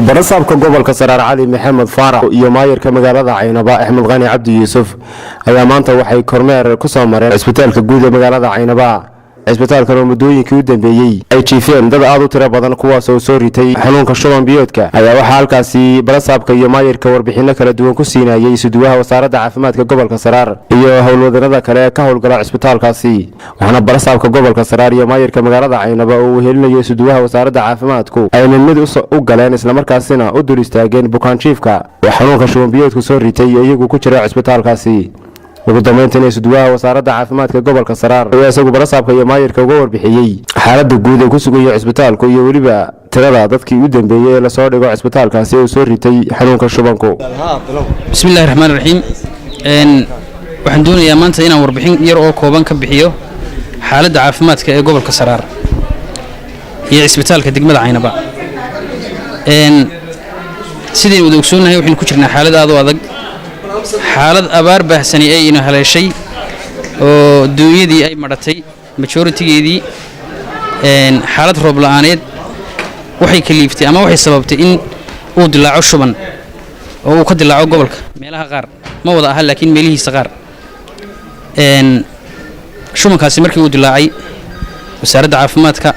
Barasaabka gobolka Saraar Cali Maxamed Faarax iyo maayarka magaalada Caynaba Axmed Qani Cabdi Yuusuf ayaa maanta waxay kormeer ku soo mareen cisbitaalka guud ee magaalada Caynaba. Cisbitaalkan oo muddooyinkii u dambeeyey ay jiifeen dad aad u tiro badan, kuwaas oo soo ritay xanuunka shuban biyoodka, ayaa waxaa halkaasi barasaabka iyo maayarka warbixinno kala duwan ku siinayay isuduwaha Wasaaradda Caafimaadka gobolka Saraar iyo howlwadanada kale ee ka howlgala cisbitaalkaasi. Waxaana barasaabka gobolka Saraar iyo maayarka magaalada Caynaba oo uu helinayo isuduwaha Wasaaradda Caafimaadku ay mid mid u galeen, islamarkaasina u dul istaageen bukaanjiifka oo xanuunka shuban biyoodku soo ritay iyo iyagu ku jira cisbitaalkaasi. Ugu dambeyntiina, isuduwaha Wasaaradda Caafimaadka gobolka Saraar ayaa isagu barasaabka iyo maayarka uga warbixiyey xaaladda guud ee ku sugayo cisbitaalku iyo weliba tirada dadkii u dambeeyey ee lasoo dhigo cisbitaalkaasi uu soo ritay xanuunka shubanku. Bismillahi raxmaan raxiim. Waxaan doonayaa maanta inaan warbixin yar oo kooban ka bixiyo xaaladda caafimaadka ee gobolka Saraar iyo cisbitaalka degmada Caynaba. Sidaynu wada ogsoonnahay, waxaynu ku jirnaa xaalad aad u adag, xaalad abaar baahsani ay ina haleeshay oo duunyadii ay madhatay majoritigeedii, xaalad roob la'aaneed waxay kaliiftay ama waxay sababtay in uu dilaaco shuban oo uu ka dilaaco gobolka meelaha qaar, ma wada aha laakiin meelihiisa qaar. Shubankaasi markii uu dilaacay, Wasaaradda Caafimaadka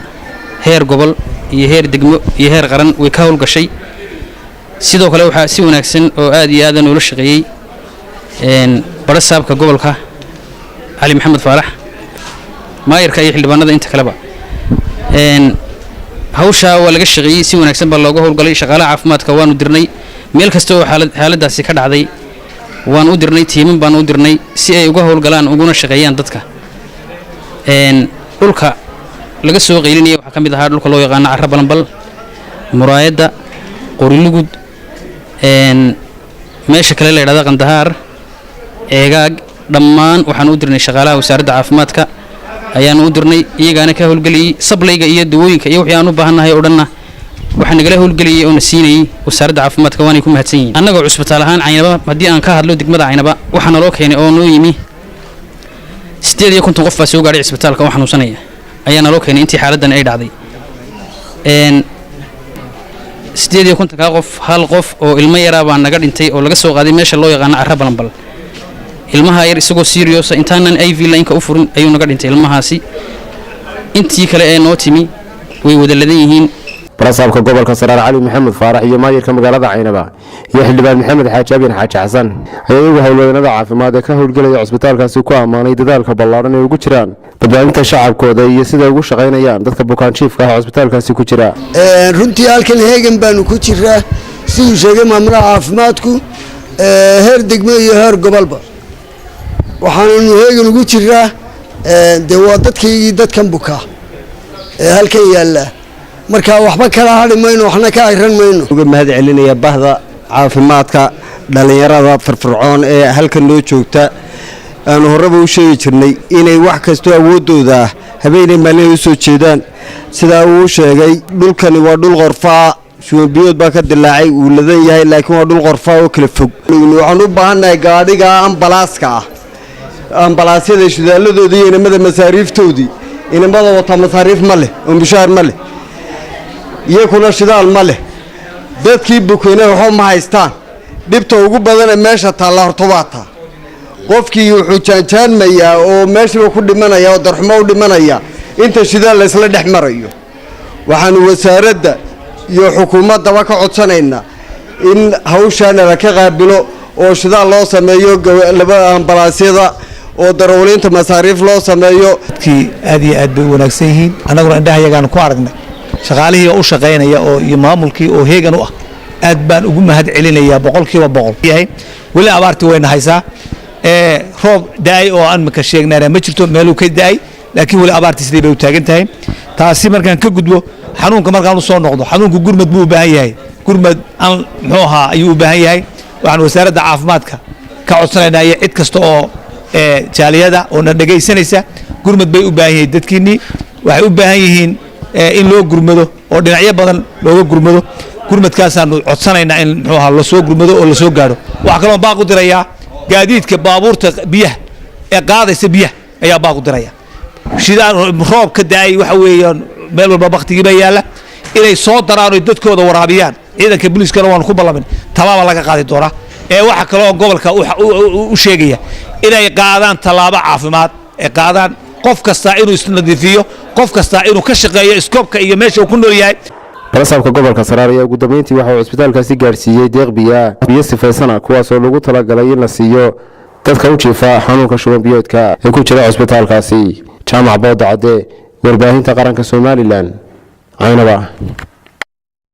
heer gobol iyo heer degmo iyo heer qaran way ka howlgashay. Sidoo kale waxaa si wanaagsan oo aad iyo aadan ula shaqeeyey barasaabka gobolka Cali Maxamed Faarax, maayarka iyo xildhibaanada inta kaleba. Hawshaa waa laga shaqeeyey, si wanaagsan baa looga howlgalay. Shaqaalaha caafimaadka waanu dirnay meel kasta oo xaaladdaasi ka dhacday, waan u dirnay tiiman baan u dirnay si ay uga howlgalaan uguna shaqeeyaan dadka. Dhulka laga soo qaylinaya waxaa ka mid ahaa dhulka loo yaqaano Carra Balanbal, Muraayadda, Qorilugud, meesha kale la yidhahda Qandahaar, Eegaag. Dhammaan waxaan u dirnay shaqaalaha Wasaaradda Caafimaadka ayaanu u dirnay, iyagaana ka howlgelayey. Sablayga iyo dawooyinka iyo wixii aan u baahannahay oo dhanna waxaa nagala howlgelayay oo na siinayey Wasaaradda Caafimaadka, waanay ku mahadsan yihiin. Annagoo cusbitaal ahaan Caynaba, haddii aan ka hadlo degmada Caynaba, waxaa naloo keenay oo noo yimi 58 qof baa soo gaadhay cisbitaalka oo xanuunsanaya ayaa naloo keenay intii xaaladdan ay dhacday. 58-kaa qof, hal qof oo ilmo yaraa baa naga dhintay oo laga soo qaaday meesha loo yaqaano Carra Balanbal. Ilmaha yar isagoo serious ah, intaanan IV line-ka u furin ayuu naga dhintay ilmahaasi. Intii kale ee noo timi way wada ladan yihiin. Barasaabka gobolka Saraar Cali Maxamed Faarax iyo maayarka magaalada Caynaba iyo xildhibaan Maxamed Xaaji Abyan Xaaji Xasan ayaa iyagu howlwadanada caafimaad ee ka howlgelaya cisbitaalkaasi ku ammaanay dadaalka ballaaran ee ugu jiraan badbaadinta shacabkooda iyo siday ugu shaqaynayaan dadka bukaanjiifka ah oo cisbitaalkaasi ku jira. Runtii halkan heegan baanu ku jiraa, siduu sheegay maamulaha caafimaadku, heer degmo iyo heer gobolba waxaananu heegan ugu jiraa. Dee waa dadkaygii dadkan bukaa ee halkan yaalla, marka waxba kala hadhi mayno, waxna ka agran mayno. Uga mahad celinaya bahda caafimaadka, dhallinyarada firfircoon ee halkan noo joogta. Aanu horeba u sheegi jirnay inay wax kastoo awooddooda ah habeenay maalin ay u soo jeedaan. Sidaa uu sheegay, dhulkani waa dhul qorfaa, shubanbiyood baa ka dilaacay, wuu ladan yahay, laakiin waa dhul qorfaa oo kala fog. Waxaan u baahannahay gaadhiga ambalaaska ah, ambalaasyada shidaalladoodii iyo inamada masaariiftoodii. Inamada wataa masaariif ma leh oo mushaar ma leh, iyakuna shidaal ma leh. Dadkii bukeyna waxba ma haystaan. Dhibta ugu badane meesha taalla horta waa taa. Qofkii wuxuu jaanjaanmayaa oo meeshiiba ku dhimanaya oo darxumo u dhimanaya inta shidaal laysla dhex marayo. Waxaanu wasaaradda iyo xukuumaddaba ka codsanaynaa in hawshaana la ka qaabilo oo shidaal loo sameeyo laba ambalaasyada oo darawaliinta masaariif loo sameeyo. Dadkii aad iyo aad bay u wanaagsan yihiin. Annaguna indhahayagaan ku aragnay shaqaalihii oo u shaqaynaya oo iyo maamulkii oo heegan u ah. Aad baan ugu mahad celinayaa 100%. Yahay weli abaartii wayna haysaa. Roob da-ay oo aan maka sheegnana ma jirto meeluu ka da-ay, laakiin weli abaartii sidii bay u taagan tahay. Taasi markaan ka gudbo, xanuunka markaan u soo noqdo, xanuunku gurmad buu u baahan yahay, gurmad aan muxuu ahaa ayuu u baahan yahay. Waxaan Wasaaradda Caafimaadka ka codsanaynaa iyo cid kasta oo jaaliyada oo na dhegaysanaysa, gurmad bay u baahan yihiin. Dadkiinnii waxay u baahan yihiin in loo gurmado oo dhinacyo badan looga gurmado. Gurmadkaasaanu codsanaynaa in muxuu ahaa lasoo gurmado oo lasoo gaadho. Waxaa kaloo baaq u dirayaa gaadiidka baabuurta biyaha ee qaadaysa biyaha ayaa baaq u diraya. Shidaan roob ka da-ay waxa weeyaan meel walba baktigii baa yaalla, inay soo daraan oy dadkooda waraabiyaan. Ciidanka booliiskana waanu ku ballamin, tallaaba laga qaadi doonaa. Ee waxa kaloo gobolka u sheegaya inay qaadaan tallaabo caafimaad, ay qaadaan qof kastaa inuu isnadiifiyo, qof kastaa inuu ka shaqeeyo iskoobka iyo meesha uu ku nool yahay. Barasaabka gobolka Saraar ayaa ugu dambeyntii waxa uu cisbitaalkaasi gaadhsiiyey deeq biyaa, biyo sifaysana, kuwaasoo lagu talagalay in la siiyo dadka u jiifa xanuunka shuban biyoodka ee ku jira cusbitaalkaasi. Jaamac Booda Cadde, Warbaahinta Qaranka Somaliland, Caynaba.